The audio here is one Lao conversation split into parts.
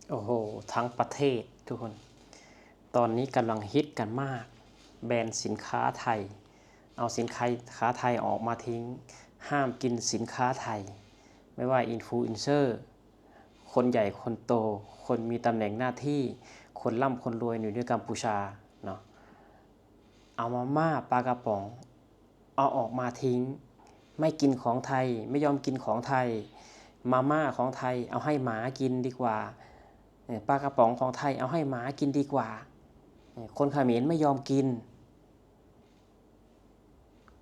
ໂອ້ໂຫ ທັງປະເທດທຸກຄົນ ຕອນນີ້ກຳລັງຮິດກັນມາກ ແບນສິນຄ້າໄທ ເອົາສິນຄ້າໄທອອກມາຖິ້ມ ຫ້າມກິນສິນຄ້າໄທ ແມ່ນວ່າອິນຟລູເອັນເຊີ ຄົນໃຫຍ່ຄົນໂຕ ຄົນມີຕຳແໜ່ງໜ້າທີ່ ຄົນລ່ຳຄົນລວຍຢູ່ໃນກຳປູຊາເນາະ ເອົາມາມ່າ ປາກະປ໋ອງ ເອົາອອກມາຖິ້ມ ໄມ່ກິນຂອງໄທ ໄມ່ຍອມກິນຂອງໄທ ມາມ່າຂອງໄທ ເອົາໃຫ້ໝາກິນດີກວ່າ ເອີ ປາກະປ໋ອງຂອງໄທ ເອົາໃຫ້ໝາກິນດີກວ່າ ເອີ ຄົນຂະເໝນໄມ່ຍອມກິນ.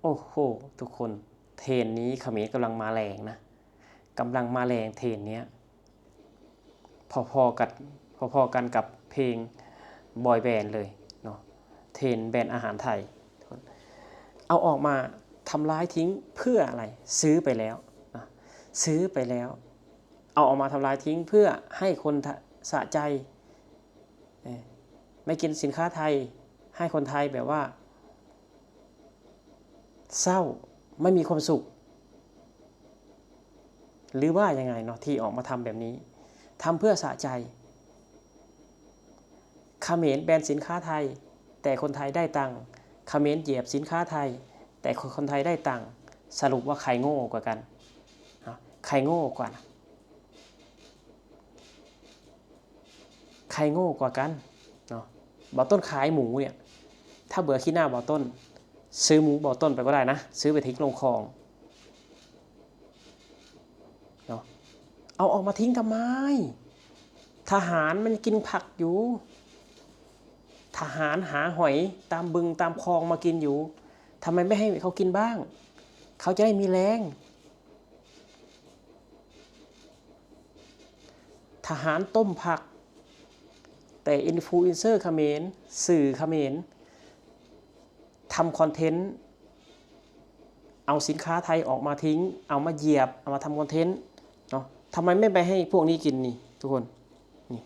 ໂອ້ໂຫ ທຸກຄົນ ເທຣນນີ້ຂະເໝນກຳລັງມາແຮງນະ ກຳລັງມາແຮງເທຣນເນີ້ຍ ພໍໆກັນ ພໍໆກັນກັບເພງບອຍແບນເລີຍເນາະ ເທຣນແບນອາຫານໄທ ເອົາອອກມາທຳລາຍຖິ້ມເພື່ອອະໄລ? ຊື້ໄປແລ້ວນະ ຊື້ໄປແລ້ວ ເອົາອອກມາທຳລາຍຖິ້ມເພື່ອໃຫ້ຄົນສະໃຈ ເອີ ໄມ່ກິນສິນຄ້າໄທ ໃຫ້ຄົນໄທແບບວ່າເສົ້າ ໄມ່ມີຄວາມສຸກ ຫຼືວ່າຍັງໄງເນາະ ທີ່ອອກມາທຳແບບນີ້ ທຳເພື່ອສະໃຈ. ຂະເໝນແບນສິນຄ້າໄທ ແຕ່ຄົນໄທໄດ້ຕັງ ຂະເໝນຢຽບສິນຄ້າໄທ ແຕ່ຄົນໄທໄດ້ຕັງ ສະຫຼຸບວ່າໃຜໂງ່ກວ່າກັນ? ໃຜໂງ່ກວ່າ? ໃຜໂງ່ກວ່າກັນເນາະ? ບ່າວຕົ້ນຂາຍໝູເນຍ ຖ້າເບື່ອຂີ້ໜ້າບ່າວຕົ້ນ ຊື້ໝູບ່າວຕົ້ນໄປກໍໄດ້ນະ ຊື້ໄປຖິ້ມລົງຄອງເນາະ ເອົາອອກມາຖິ້ມທຳໄມ? ທະຫານມັນກິນຜັກຢູ່ ທະຫານຫາຫອຍຕາມບຶງຕາມຄອງມາກິນຢູ່ ທຳໄມໄມ່ໃຫ້ເຂົາກິນບ້າງ? ເຂົາຈະໄດ້ມີແຮງ. ທະຫານຕົ້ມຜັກ ແຕ່ອິນຟລູເອັນເຊີຂະເໝນ ສື່ຂະເໝນ ທຳຄອນເທັນ ເອົາສິນຄ້າໄທອອກມາຖິ້ມ ເອົາມາຢຽບ ເອົາມາທຳຄອນເທັນເນາະ ທຳໄມໄມ່ໄປໃຫ້ພວກນີ້ກິນນີ້ ທຸກຄົນ ນີ້.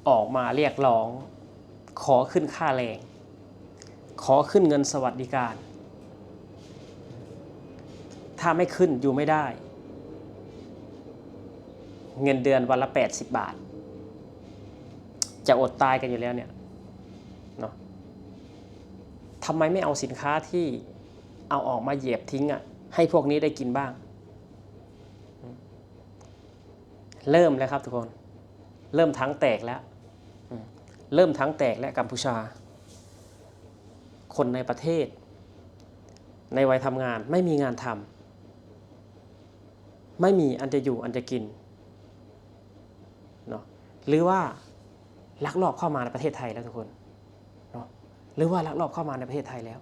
ອອກມາຮຽກຮ້ອງ ຂໍຂຶ້ນຄ່າແຮງ ຂໍຂຶ້ນເງິນສະຫວັດດີການ ຖ້າໄມ່ຂຶ້ນຢູ່ໄມ່ໄດ້ ເງິນເດືອນວັນລະແປດສິບບາດ ຈະອົດຕາຍກັນຢູ່ແລ້ວເນຍເນາະ ທຳໄມໄມ່ເອົາສິນຄ້າທີ່ເອົາອອກມາຢຽບຖິ້ມອະ ໃຫ້ພວກນີ້ໄດ້ກິນບ້າງ? ເລີ່ມແລ້ວຄັບທຸກຄົນ ເລີ່ມຖັງແຕກແລ້ວ ເລີ່ມຖັງແຕກແລ້ວ ກຳປູຊາ ຄົນໃນປະເທດ ໃນໄວທຳງານ ໄມ່ມີງານທຳ ໄມ່ມີອັນຈະຢູ່ອັນຈະກິນເນາະ ຫຼືວ່າລັກລອບເຂົ້າມາໃນປະເທດໄທແລ້ວທຸກຄົນເນາະ ຫຼືວ່າລັກລອບເຂົ້າມາໃນປະເທດໄທແລ້ວ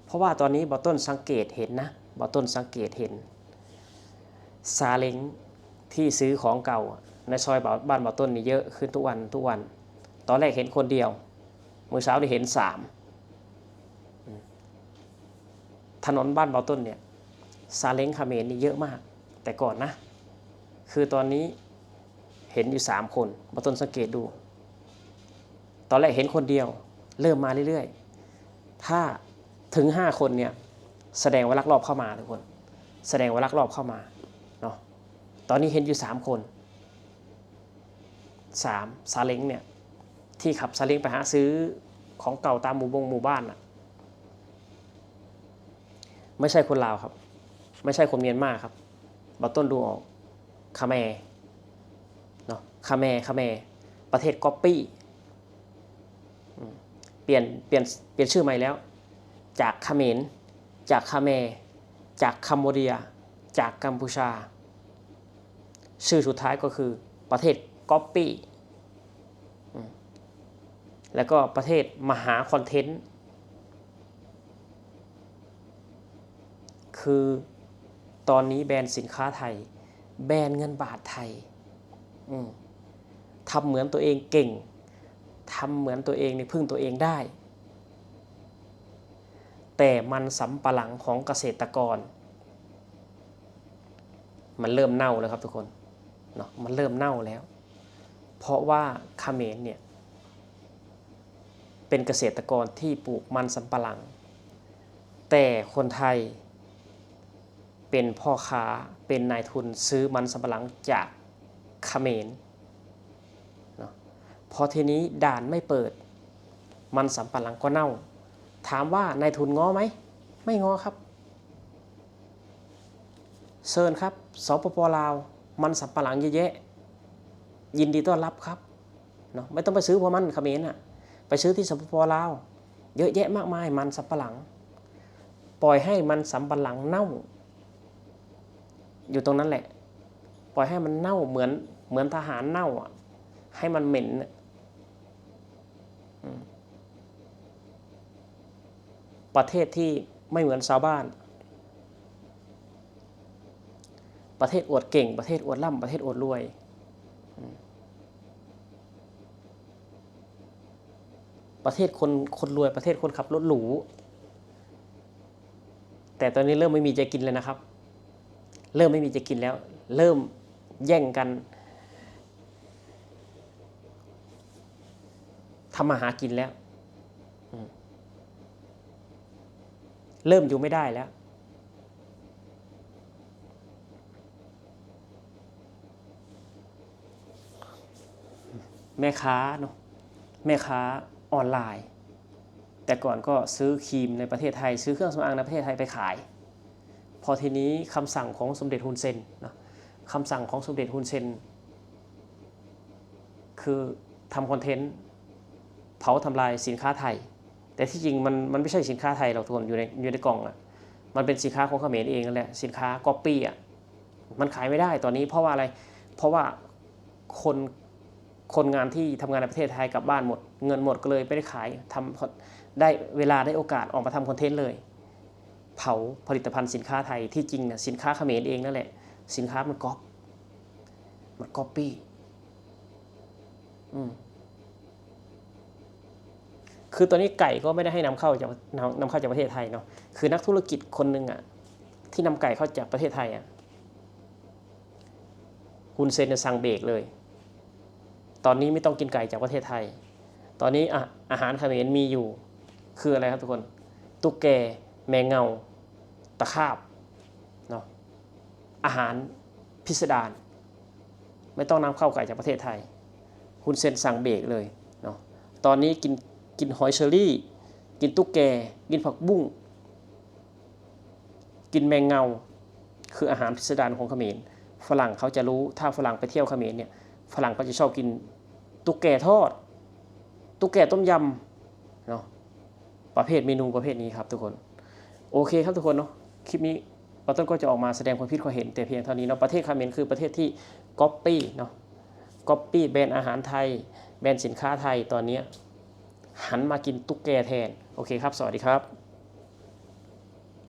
ເພາະວ່າຕອນນີ້ບ່າວຕົ້ນສັງເກດເຫັນນະ ບ່າວຕົ້ນສັງເກດເຫັນ ຊາເລັງທີ່ຊື້ຂອງເກົ່າໃນຊອຍບ້ານບ່າວຕົ້ນນີ້ເຍອະຂຶ້ນທຸກວັນ ທຸກວັນ ຕອນແລກເຫັນຄົນດຽວ ມື້ເຊົ້ານີ້ເຫັນສາມ ຖະໜົນບ້ານບ່າວຕົ້ນເນຍ ຊາເລັງຂະເໝນນີ້ເຍອະມາກ ແຕ່ກ່ອນນະ ຄືຕອນນີ້ເຫັນຢູ່ສາມຄົນ ບ່າວຕົ້ນສັງເກດດູ ຕອນແລກເຫັນຄົນດຽວ ເລີ່ມມາເລື້ອຍໆ ຖ້າເຖິງຫ້າຄົນເນຍ ສະແດງວ່າລັກລອບເຂົ້າມາທຸກຄົນ ສະແດງວ່າລັກລອບເຂົ້າມາເນາະ ຕອນນີ້ເຫັນຢູ່ສາມຄົນ ສາມ ຊາເລັງເນຍ ທີ່ຂັບຊາເລັງໄປຫາຊື້ຂອງເກົ່າຕາມໝູ່ບົງໝູ່ບ້ານນະ ໄມ່ໃຊ່ຄົນລາວຄັບ ໄມ່ໃຊ່ຄົນມຽນມາຄັບ ປາຕົ້ນດູອອກ ຂະແມເນາະ ຂະແມ ຂະແມ ປະເທດກັອບປີ້ ອືມ ປ່ຽນ ປ່ຽນ ປ່ຽນຊື່ໃໝ່ແລ້ວ ຈາກຂະເໝນ ຈາກຂະແມ ຈາກຄຳໂບເດຍ ຈາກກຳປູຊາ ຊື່ສຸດທ້າຍກໍຄືປະເທດກັອບປີ້ ອືມ ແລ້ວກໍປະເທດມະຫາຄອນເທັນ ຄືຕອນນີ້ແບນສິນຄ້າໄທ ແບນເງິນບາດໄທ ອືມ ທຳເໝືອນຕົວເອງເກັ່ງ ທຳເໝືອນຕົວເອງນີ້ເພິ່ງຕົວເອງໄດ້ ແຕ່ມັນສຳປະຫຼັງຂອງກະເສດຕະກອນ ມັນເລີ່ມເນົ່າແລ້ວຄັບທຸກຄົນເນາະ ມັນເລີ່ມເນົ່າແລ້ວ ເພາະວ່າຂະເໝນເນຍ ເປັນກະເສດຕະກອນທີ່ປູກມັນສຳປະຫຼັງ ແຕ່ຄົນໄທເປັນພໍ່ຄ້າ ເປັນນາຍທຶນຊື້ມັນສຳປະຫຼັງຈາກຂະເໝນເນາະ ພໍທີນີ້ດ່ານໄມ່ເປີດ ມັນສຳປະຫຼັງກໍເນົ່າ. ຖາມວ່ານາຍທຶນງໍ້ໄໝ? ໄມ່ງໍ້ຄັບ. ເຊີນຄັບ ສປປ ລາວ ມັນສຳປະຫຼັງເຍອະແຍະ ຍິນດີຕ້ອນຮັບຄັບເນາະ ໄມ່ຕ້ອງໄປຊື້ພວກມັນ ຂະເໝນນະ ໄປຊື້ທີ່ ສປປ ລາວ ເຍອະແຍະມາກມາຍ ມັນສຳປະຫຼັງ. ປ່ອຍໃຫ້ມັນສຳປະຫຼັງເນົ່າຢູ່ຕົງນັ້ນແຫຼະ ປ່ອຍໃຫ້ມັນເນົ່າເໝືອນ ເໝືອນທະຫານເນົ່າອະ ໃຫ້ມັນເໝັນນະ. ອືມ ປະເທດທີ່ໄມ່ເໝືອນຊາວບ້ານ ປະເທດອວດເກັ່ງ ປະເທດອວດລ້ຳ ປະເທດອວດລວຍ ອືມ ປະເທດຄົນ ຄົນລວຍ ປະເທດຄົນຂັບລົດຫຼູ. ແຕ່ຕອນນີ້ເລີ່ມໄມ່ມີຈະກິນແລ້ວນະຄັບ ເລີ່ມໄມ່ມີຈະກິນແລ້ວ ເລີ່ມແຍ່ງກັນທຳມາຫາກິນແລ້ວ ອືມ ເລີ່ມຢູ່ໄມ່ໄດ້ແລ້ວ. ແມ່ຄ້າເນາະ ແມ່ຄ້າອອນລາຍ ແຕ່ກ່ອນກໍຊື້ຄຣີມໃນປະເທດໄທ ຊື້ເຄື່ອງສຳອາງໃນປະເທດໄທໄປຂາຍ ພໍທີນີ້ຄຳສັ່ງຂອງສົມເດັດຮຸນເຊນເນາະ ຄຳສັ່ງຂອງສົມເດັດຮຸນເຊນ ຄືທຳຄອນເທັນເຜົາທຳລາຍສິນຄ້າໄທ ແຕ່ທີ່ຈິງມັນ ມັນບໍ່ໃຊ່ສິນຄ້າໄທດອກທຸກຄົນ ຢູ່ໃນ ຢູ່ໃນກ່ອງອະ ມັນເປັນສິນຄ້າຂອງຂະເໝນເອງນັ້ນແຫຼະ ສິນຄ້າກັອບປີ້ອະ ມັນຂາຍໄມ່ໄດ້ຕອນນີ້ ເພາະວ່າອະໄລ? ເພາະວ່າຄົນ ຄົນງານທີ່ທຳງານໃນປະເທດໄທກັບບ້ານໝົດ ເງິນໝົດ ກໍເລີຍໄມ່ໄດ້ຂາຍ ທຳ ໄດ້ເວລາ ໄດ້ໂອກາດອອກມາທຳຄອນເທັນເລີຍ ເຜົາຜະລິດຕະພັນສິນຄ້າໄທ ທີ່ຈິງນະ ສິນຄ້າຂະເໝນເອງນັ້ນແຫຼະ ສິນຄ້າມັນກັອບ ມັນກັອບປີ້ ອືມ ຄືຕອນນີ້ໄກ່ກໍໄມ່ໄດ້ໃຫ້ນຳເຂົ້າຈາກ ນຳ ນຳເຂົ້າຈາກປະເທດໄທເນາະ ຄືນັກທຸລະກິດຄົນໜຶ່ງອະ ທີ່ນຳໄກ່ເຂົ້າຈາກປະເທດໄທອະ ຮຸນເຊນສັ່ງເບກເລີຍ ຕອນນີ້ໄມ່ຕ້ອງກິນໄກ່ຈາກປະເທດໄທ ຕອນນີ້ອາ ອາຫານຂະເໝນມີຢູ່ ຄືອະໄລຄັບທຸກຄົນ? ຕຸກແກ ແມງເງົາ ຕະຂາບເນາະ ອາຫານພິດສະດານ ໄມ່ຕ້ອງນຳເຂົ້າໄກ່ຈາກປະເທດໄທ ຮຸນເຊນສັ່ງເບກເລີຍເນາະ ຕອນນີ້ກິນ ກິນຫອຍເຊີຣີ ກິນຕຸກແກ ກິນຜັກບຸ້ງ ກິນແມງເງົາ ຄືອາຫານພິດສະດານຂອງຂະເໝນ ຝຣັ່ງເຂົາຈະຮູ້ ຖ້າຝຣັ່ງໄປທ່ຽວຂະເໝນເນຍ ຝຣັ່ງເຂົາຈະຊອບກິນຕຸກແກທອດ ຕຸກແກຕົ້ມຍຳເນາະ ປະເພດເມນູປະເພດນີ້ຄັບທຸກຄົນ. ໂອເຄຄັບທຸກຄົນເນາະ ຄລິບນີ້ປາຕົ້ນກໍຈະອອກມາສະແດງຄວາມຄິດຄວາມເຫັນແຕ່ພຽງເທົ່ານີ້ເນາະ. ປະເທດຂະເໝນຄືປະເທດທີ່ກັອບປີ້ເນາະ ກັອບປີ້ແບຣນອາຫານໄທ ແບຣນສິນຄ້າໄທ ຕອນເນີ້ຍຫັນມາກິນຕຸກແກແທນ. ໂອເຄຄັບ ສະຫວັດດີຄັບ.